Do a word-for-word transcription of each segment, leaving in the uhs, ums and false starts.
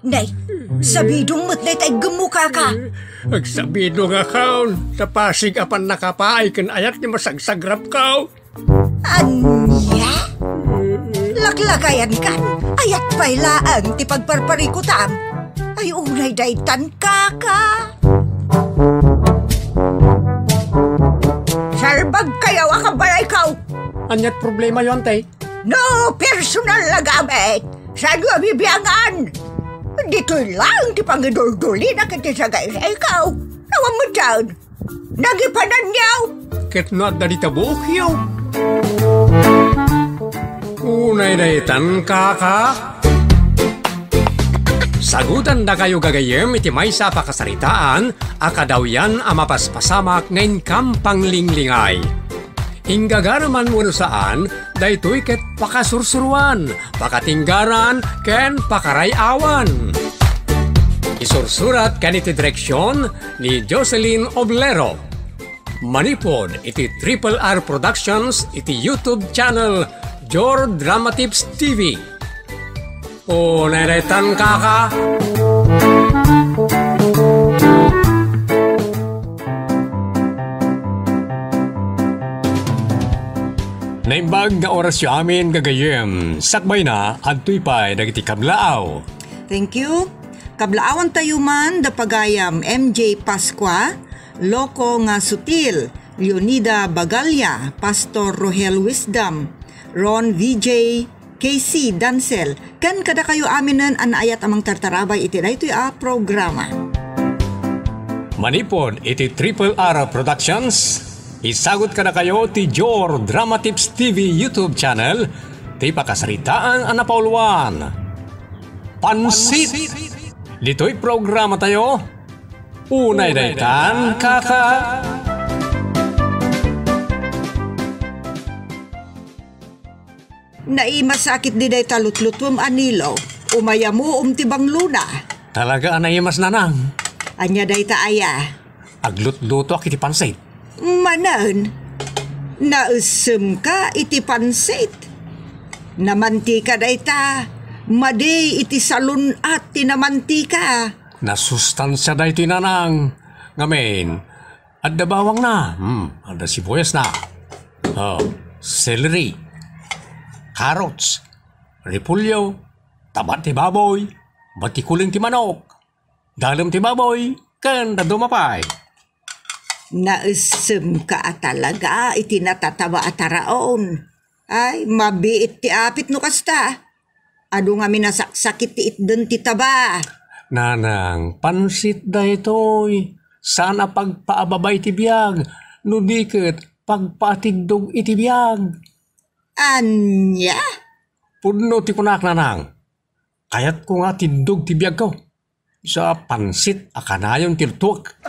Nay, sabidong met dayta iggemmo, kaka. Agsabidongakon, ta pasig a pannakapaay ken ayat ti masagsagrapko. Ania? Laklakayankan, ayat pay laeng ti pagparparikutam. Ay, unay daytan, kaka. Salbagkayo a kabalayko. Aniat problemayo, ante? No personal a gamit, saanyo a bibiangan? Ditoy laeng ti pangiduldulina ken ti sagaysayko. Awan met dayta. Nagipananyo. Ket no adda dita buokyo. Unay daytan, kaka. Sagutandakayo gagayyem iti maysa a pakasaritaan a kadawyan a mapaspasamak nga inkam panglinglingay. Inggagaraman wenno saan, daytoy ket pakasursuroan, pakatinggaran, ken pakaray-awan. Isursurat ken iti direksion ni Jocelyn Oblero. Manipud iti Triple R Productions iti YouTube channel Jor Dramatips T V. O, neretan, kaka. Naimbag nga orasyo amin, gagayyem. Sakbayna, adtoy pay dagiti kablaaw. Thank you. Kablaawantayo man da pagayam M J Pascua, Loco nga Sutil, Leonida Bagalia, Pastor Rohel Wisdom, Ron V J, K C Dancel, ken kadakayo aminen a naayat a mangtartarabay iti daytoy a programa. Manipud iti Triple R Productions, isagut kadakayo ti Jor Dramatips T V YouTube channel, ti pakasaritaan a napauluan. Pansit! Ditoy programatayo, unay daytan, kaka. Naimas sakit di dayta lutlutuem a nilaw. Umayamuom ti banglona. Talaga a naimas, nanang. Ania dayta aya? Aglutlutoak iti pansit. Manen, naessemka iti pansit. Namantika dayta, madi iti salun-at ti namantika. Nasustansia daytoy, nanang. Ngamin, adda bawangna, hmm, adda sibuyasna. Oh, celery, carrots, repolyo, taba ti baboy, batikuling ti manok, dalem ti baboy, ken dadduma pay. Naessemka a talaga iti natataba a taraon. Ay, mabiit ti apit no kasta. Adu ngamin a saksakit ti itden ti taba. Nanang, pansit daytoy. Saan a pagpaababa iti biag, no di ket pagpaatiddog iti biag. Ania? Pudno ti kunak, nanang. Kayatko nga atiddog ti biagko. Sa pansit a kanayon ti luttuek.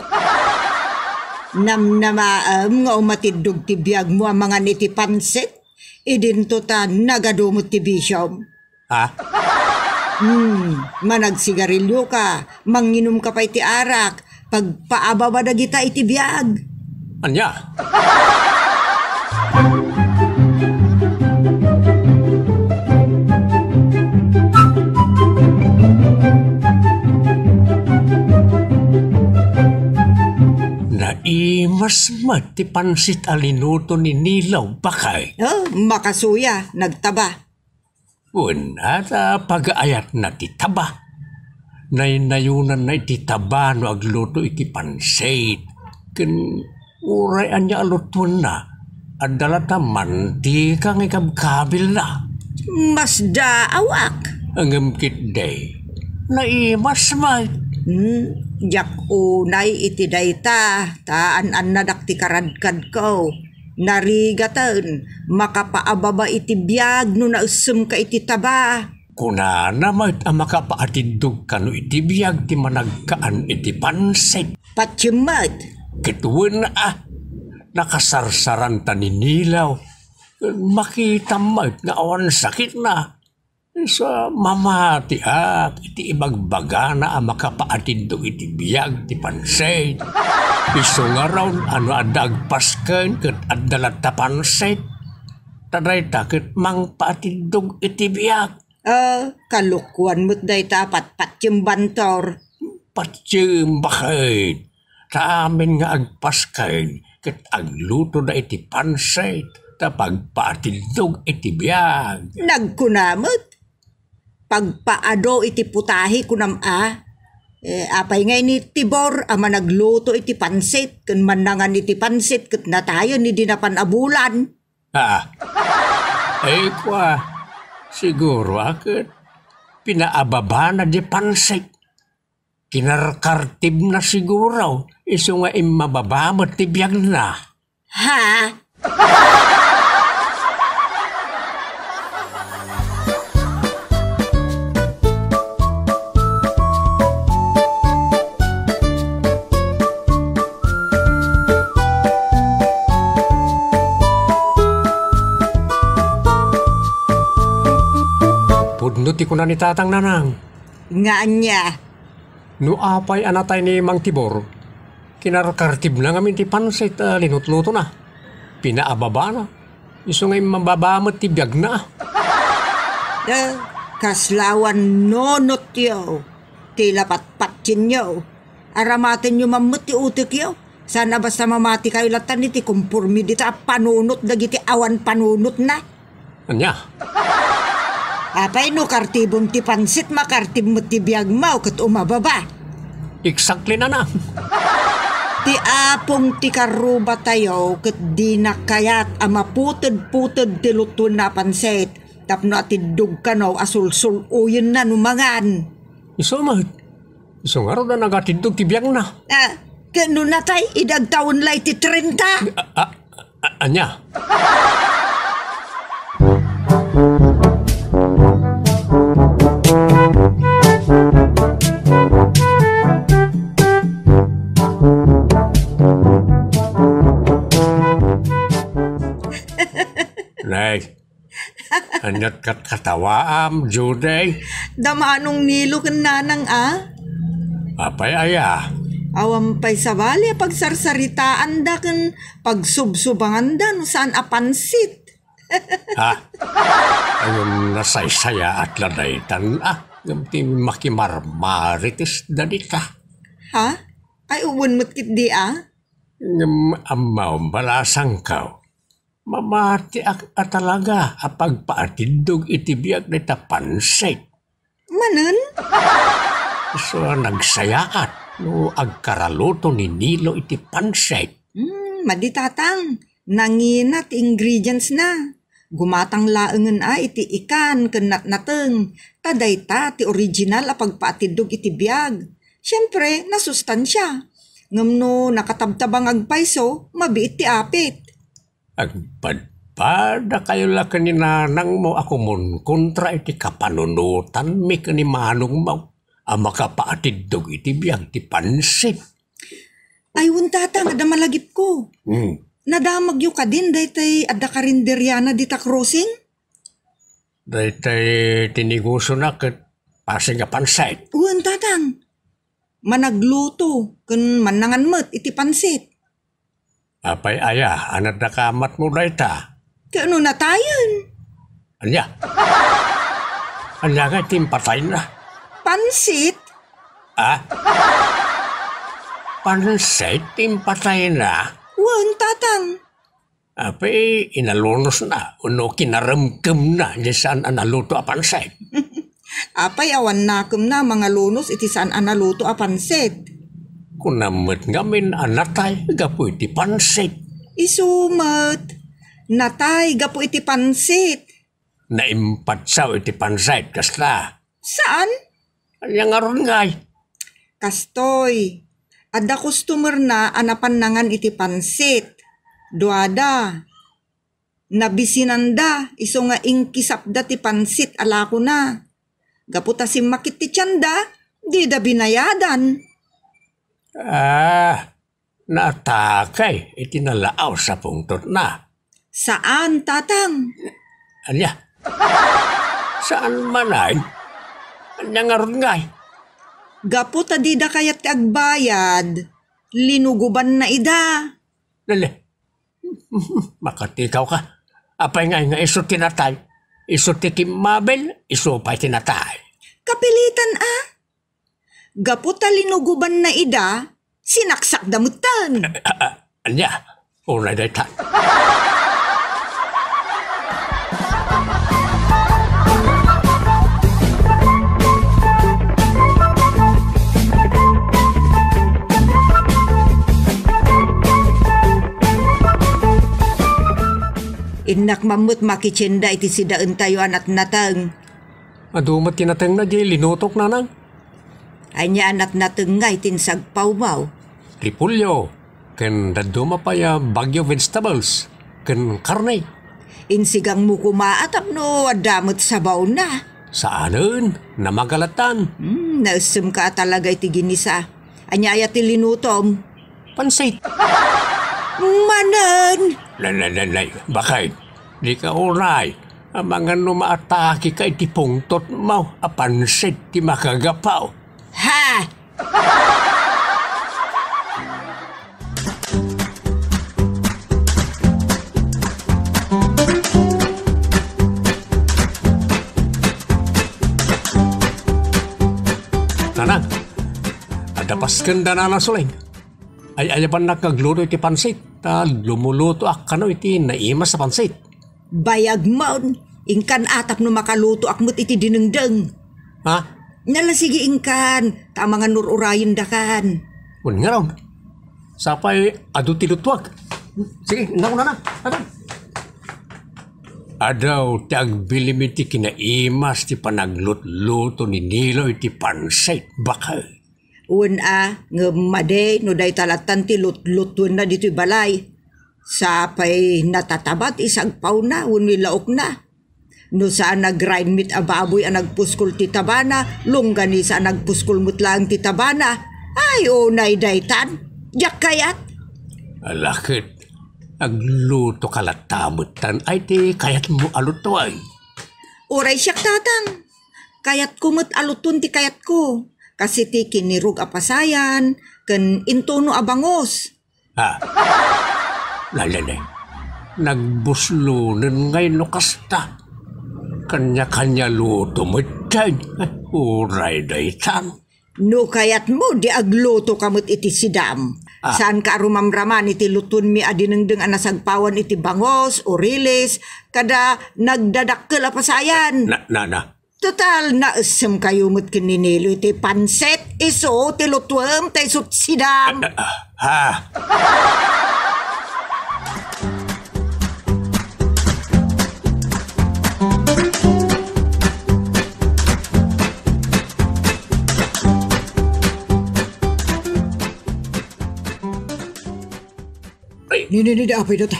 Namnamaem nga umatiddog ti biagmo a mangan iti pansit? Idinto ta nagadu met ti bisiom. Ha? Hmm, managsigarilioka, manginumka pay ti arak, pagpaababa dagita iti biag. Ania? Naimas met ti pansit a linuto ni Nilaw, bakay. Oh, makasuya, nagtaba. Wen, ta pagaayatna ti taba. Naynayonanna iti taba no agluto iti pansit. Ken uray ania a lutuenna, adda latta mantika nga ikabkabilna. Masdaawak. Ngem ketdi, naimas met. Hmm, diak unay iti dayta, ta an-annadak ti karadkadko. Narigaten, makapaababa iti biag no naessemka iti taba. Kunana met a makapaatiddog kano iti biag ti managkaan iti pansit. Patiem met. Ket wen a, nakasarsaranta ni Nilaw. Makita met nga awan sakitna. Isu a mamatiak iti ibagbagana a makapaatiddog iti biag ti pansit. Isu ngarud a no adda agpasken ket adda latta pansit, ta dayta ket mangpaatiddog iti biag. Ah, kalokuan met dayta a patpatiem, Bantor. Patiem, baket. Ta amin nga agpaskay ket aglutoda iti pansit ta pagpaatiddog iti biag. Nagkuna met, pagpaado iti putahe, kunam a. Eh, apay ngay ni Tibor a managluto iti pansit ken mannangan iti pansit ket natayen idi napan a bulan? Ah. Ay, kua, siguro a ket pinaababana di pansit. Kinarkartibna siguro, isu nga immababa met ti biagna. Ha? Pudno ti kuna ni Tatang, Nanang. Nga ania? No apay a natay ni Mang Tibor, kinarkartibna ngamin ti pansit a linutlutona. Pinaababana. Isu nga immababa met ti biagna. Eh, kasla awan nunotyo ti lapatpatyenyo. Aramatenyo man met ti utekyo. Saan a basta mamati kayo latta iti komporme dita a panunot dagiti awan panunotna. Ania? Apay no kartibem ti pansit, makartib met ti biagmo ket umababa. Exactly, Nanang. Ti apong ti karrubatayo ket dina kayat a maputed-puted ti lutoenna a pansit tapno atiddog kano a sulsul-oyenna no mangan. Isu met. Isu ngarud a nagatiddog ti biagna. Ah, ket no natay, idi agtawen la iti trenta. Ah, ah, ah, ania? Nay, ania't katkatawaam, Juday? Da Manong Nilo ken Nanang a? Apay aya? Awan pay sabali a pagsarsaritaanda ken pagsubsubanganda no saan a pansit. Ha? Ay, nasaysayaat la daytan a. Ngem ti makimarmarites da dita. Ha? Ay, uwan met ketdi a? Ngem ammom, balasangko. Mamatiak a talaga a pagpaatiddog iti biag dayta pansit. Manen? So, nagsayaat no agkaraluto ni Nilo iti pansit. Hmm, madi, Tatang. Nangina ti ingredients na. Gumatang laengen a iti ikan ken natnateng. Ta dayta ti original a pagpaatiddog iti biag. Siempre, nasustansia. Ngem no nakatabtabangag pay isu, mabiit ti apit. Agpadpadakayo la ken ni nanangmo a kumonkontra iti kapanunotanmi ken ni manongmo a makapaatiddog iti biag ti pansit. Ay, wen, Tatang, adda malagipko. Hmm. Nadamagyo kadin daytay adda karinderiana dita crossing? Daytay ti negosiona ket pasen nga pansit. Wen, Tatang. Managluto ken mannangan met iti pansit. Apay aya, anadda ka amatmo dayta? Ket no natayen? Ania? Ania nga ti impatayna? Pansit? Ah? Pansit ti impatayna? Wen, Tatang. Apay, inalunosna, wenno kinaremkemna, diay saan a naluto a pansit? Apay, awan nakemna mangalunos iti saan a naluto a pansit. Kunam met ngamin a natay gapu iti pansit. Isu met, natay gapu iti pansit. Naimpatsaw iti pansit, kasta? Saan? Ania ngarud ngay? Kastoy, adda customer-na a napan nangan iti pansit. Duada. Nabisinanda, isu nga inkisapda ti pansit a lakona. Gapu ta simmakit ti tienda, dida binayadan. Ah, naatakay iti nalaus a pungtotna. Saan, Tatang. Ania? Saan manen? Ania ngarud ngay? Gapu ta dida kayat ti agbayad, linugubanna ida. Dali. Makatikaw ka. Apay ngay nga isu ti natay? Isu ti kimmabil, isu pay ti natay. Kapilitan a. Gapu ta linugubanna ida, sinaksakda metten. A, a, ania? Unay dayta. Innak man met makitienda iti sidaentayo a natnateng. Adu met ti natengna di linutok, nanang. Ania a natnatengnga iti insagpawmaw? Repolyo, ken dadduma pay a Baguio vegetables, ken karne. Insigangmo koma a tapno adda met sabawna. Saanen, namagalattan. Hmm, naessemka a talaga iti ginisa. Ania aya ti linutom? Pansit. Manen! Nay, nay, nay, nay, baket. Dika unay. Amangan no maatakeka iti pungtotmo a pansit ti makagapu. Ha! Nanang, adda paskenda, Nanang Suling. Ay-ayabannak nga agluto iti pansit, ta lumulutoak kano iti naimas a pansit. Bayagmon, inkan a tapno makalutoak met iti dinengdeng. Ha? Nala, sige, inkan, ta amangan no ur-urayendakan. Wen ngarud, sapay adu ti lutuak. Sige, innak, Nanang. Adu. Adu ti agbilim iti kinaimas ti panaglutluto ni Nilo iti pansit, baket. Wen a, ngem madi no dayta lattan ti lutlutuenna ditoy balay. Sapay natataba ti sagpawna wenno laokna. No saan a grind meat a baboy a nagpuskol ti tabana, longganisa a nagpuskol met laeng ti tabana. Ay, unay daytan. Diak kayat. Ala ket, aglutoka latta metten. Ay, ti kayatmo a lutoen. Uray siak, Tatang. Kayatko met a luton ti kayatko. Kas iti kinirog a pasayan, ken intuno a bangus. Ha? Nalene. Nagbuslonen ngay no kasta. Kanya-kanya luto met dyan. Uray daytan. No kayatmo, di aglutoka met iti sidam. Ah. Saanka a rumamraman iti lutonmi a dinengdeng a nasagpawan iti bangus, urilis, kada nagdadakkel a pasayan. Na, na, na. Total, naessemkayo met ken ni Nilo iti pansit, isu ti lutuem, ta isut sidam. Ah, ah, ah. Ay. Ni, ni, ni, di, apay data.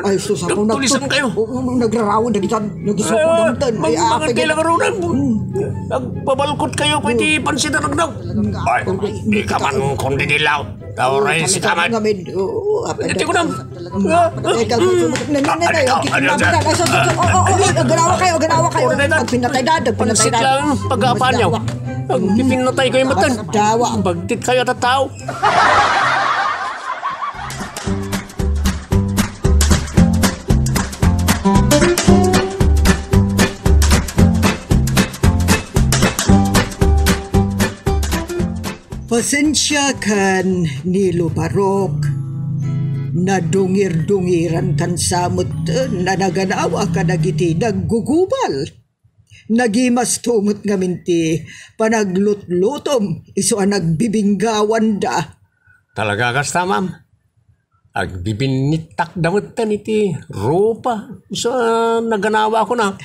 Ay, sus, ako, nagtulisan kayo. Oo, nagrarawid, dagita, nagisoko, ay, damtan. Ay, apay, kailangan ron, ah. Hmm. Nagpabalkot kayo, pwede pansit ang nagdaw. Ay, di ka man kundi dilaw. Tauray si kamat. Oo, apay, data. Ito ko na. Ay, kag-, na, na, na, na, ay, sus, sus, sus, oo, oo, oo, ganawa kayo, ganawa kayo. Pagpinatay da, pagpinatay da. Pansit lang, pag-apahan niyo. Pagpinatay ko yung matan. Dawa. Bagtit kayo at tao. Pasensiakan, Nilo Barok. Nadungir-dungirankan sa metten a naganawa kadagiti naggugubal. Nagimasto met ngamin ti panaglutlutom isu a nagbibinnggawanda. Talaga kasta, ma'am? Agbibinnittakda metten iti rupa isu a naganawakon.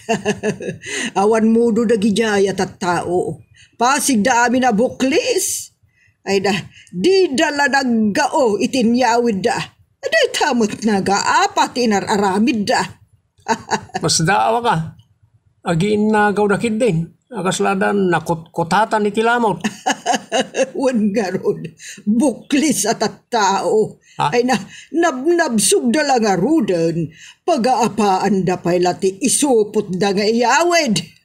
Awan mudo dagidiay a tattao. Pasigda amin a buklis. Ay da, dida la naggao iti inyawidda. Dayta met nagaapa ti inar-aramidda. Masdaawaka. Agiinnagawda ketdin. A kasla da nakutkutatan iti lamut. Wen ngarud, buklis a tattao. Ha? Ay na, nabnabsogda la ngaruden, pagaapaanda pay la ti isupotda nga iyawid.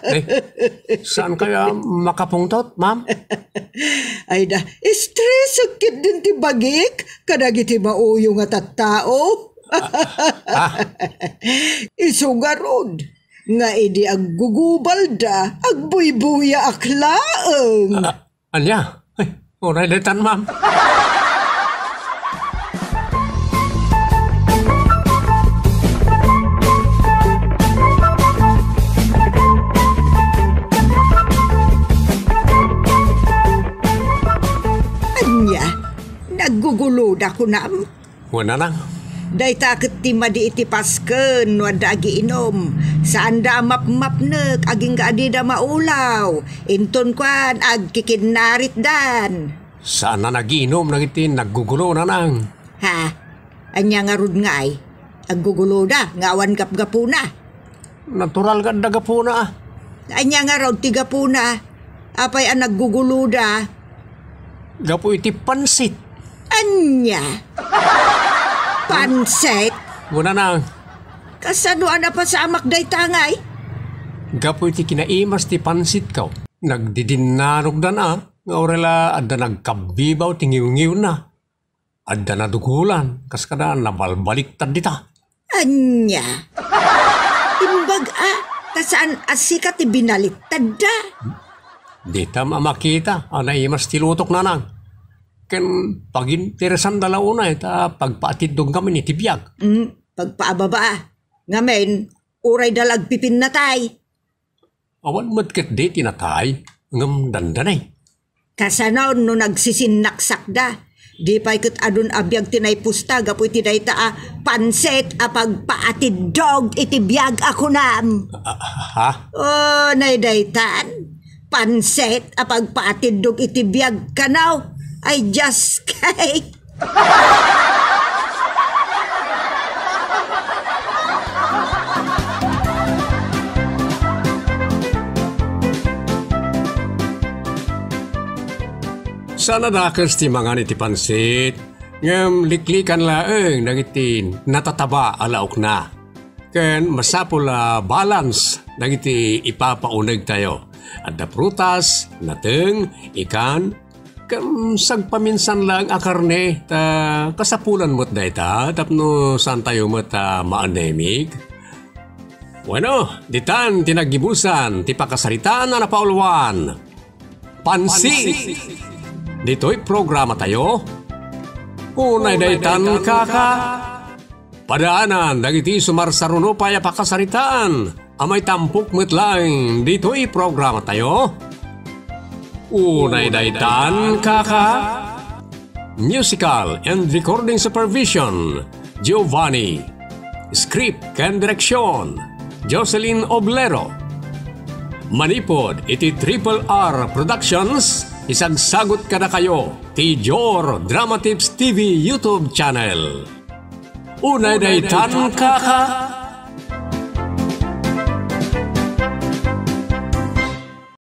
Eh, eh, saan kaya makapungtot, ma'am? Ay da, estresek ketdin ti bagik kadagiti mauyo nga tattao. Ah, isu ngarud, nga idi aggugubalda, agbuybuyaak laeng. Ah, ania? Ay, uray daytan, ma'am. Ania? Nagguguloda kunam? Wen, nanang. Dayta ket ti madi iti pasken no adda agiinum. Saanda a mapmapnek agingga adida maulaw. Inton kuan, agkikinnaritdan. Saan a nagiinum dagiti naggugulo, nanang. Ha? Ania ngarud ngay? Agguguloda nga awan gapgapuna. Natural nga adda gapuna, ah. Ania ngarud ti gapuna? Apay a nagguguloda? Gapu iti pansit. Ania? Pansit? Wen, nanang. Kasano a napasamak dayta ngay? Gapu iti kinaimas ti pansitko. Nagdidinnanogdan a, nga uray la adda nagkabbibaw ti ngiwngiwna. Adda nadugolan, kas kada nabalbaliktad dita. Ania? Imbag a, ta saan a sika ti binaliktadda? Ditam a makita a naimas ti lutok, nanang. Ken paginteresanda la unay ta pagpaatiddong ngamin iti biag. Mm, pagpaababa. Ngamin, uray da la agpipinnatay. Awan met ketdi ti natay, ngem dandanay. Kasano no nagsisinnaksak da? Di pay ket adun a biag ti naipusta gapu iti dayta a pansit a pagpaatiddog iti biag a kunam. Ah, ha? Oh, nay daytan. Pansit a pagpaatiddog iti biag kanaw. Ay, just kay. Saan a dakes ti mangan iti pansit, ngem liklikan laeng dagiti natataba a laokna. Ken masapul a balance dagiti ipapaunegtayo. Adda prutas, nateng, ikan, ken sagpaminsan laeng a karne, ta kasapulan met dayta tapno saantayo met a maanemik. Bueno, ditan ti naggibusan ti pakasaritaan a napauluan. Pansit! Ditoy programatayo, Unay Daytan, Kaka! Padaanan dagiti sumarsaruno pay a pakasaritaan a maitampok met laeng ditoy programatayo. Unay Daytan, Kaka! Musical and recording supervision, Giovanni. Script ken direksyon, Jocelyn Oblero. Manipud iti Triple R Productions, isagsagut kadakayo ti Jor Dramatips T V YouTube channel. Unay Daytan, Kaka!